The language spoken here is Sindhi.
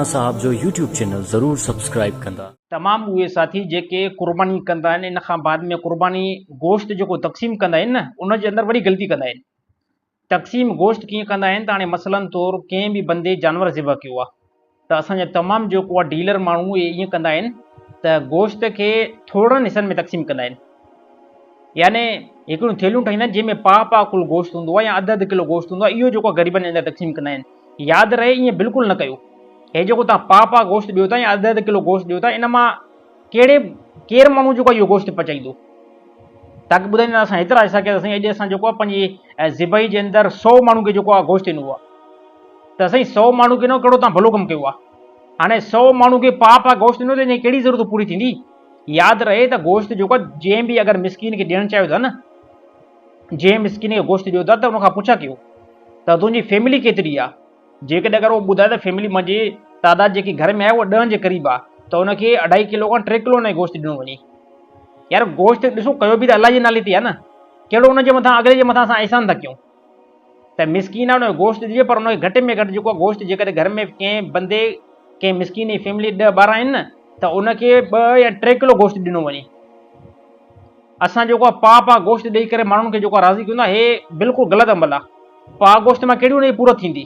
صاحب جو يوٽيوب چينل ضرور سبسڪرائيب ڪندا. تمام اهي ساٿي جيڪي قرباني ڪندا آهن ان کان بعد ۾ قرباني گوشت جيڪو تقسيم ڪندا آهن نه ان جي اندر وڏي غلطي ڪندا آهن تقسيم گوشت ڪيئن ڪندا آهن ته هاڻي مثلا طور ڪنهن به بندي جانور ذبح ڪيو آهي ته اسان جا تمام جيڪو آهي ڊيلر ماڻهو اهي ائين ڪندا آهن ته گوشت کي ٿورڙن حصن ۾ تقسيم ڪندا آهن يعني هڪڙيون ٿيلهيون ٺاهيندا آهن جنهن ۾ پاء پاء ڪل گوشت هوندو آهي يا اڌ اڌ ڪلو گوشت هوندو آهي اهو جيڪو آهي غريبن جي اندر تقسيم ڪندا آهن ياد رهي ائين بلڪل نه ڪيو هي جيڪو توهان پاء پاء گوشت ڏيو ٿا يا اڌ اڌ ڪلو گوشت ڏيو ٿا ان مان ڪهڙي ڪير ماڻهو جيڪو اهو گوشت پچائيندو تاڪي ٻڌائيندا اسان هيترا حصا ڪيا سائين اڄ اسان جيڪو آهي پنهنجي ذبحي جي اندر سو ماڻهو کي جيڪو آهي گوشت ڏنو آهي ته سائين سو ماڻهو کي نه ڪهڙو توهان ڀلو ڪم ڪيو آهي هاڻي سو ماڻهو کي پاء پاء گوشت ڏنو ته ان جي ڪهڙي ضرورت پوري ٿيندي ياد رهي ته گوشت جيڪو آهي جنهن به اگر مسڪين کي ڏيڻ چاهيو ٿا نه جنهن مسڪين کي گوشت ڏيو ٿا ته ان کان پڇا ڪيو ته تنهنجي فيملي ڪيتري آهي جيڪڏهن اگر اهو ٻڌائي ته فيملي منهنجي تعداد جيڪي گهر ۾ آهي اها ڏهن جي قريب آهي ته ان کي اڍائي ڪلو کان ٽي ڪلو ان گوشت ڏنو وڃي يار گوشت ڏسو ڪيو به ته الله جي نالي تي آهي نه ڪهڙو ان جي مٿان اڳلي جي مٿان اسان احسان ٿا ڪيون ته مسڪين آهي ان کي گوشت ڏجي پر ان کي گهٽ ۾ گهٽ جيڪو آهي گوشت جيڪڏهن گهر ۾ ڪنهن بندي ڪنهن مسڪين جي فيملي ڏهه ٻارهن آهن نه ته ان کي ٻه يا ٽي ڪلو گوشت ڏنو وڃي. اسان جيڪو آهي پاء پاء گوشت ڏئي ڪري ماڻهن کي جيڪو آهي راضي ڪيون ٿا هي بلڪل غلط عمل آهي. پاء گوشت مان ڪهڙي ان جي پورت ٿيندي.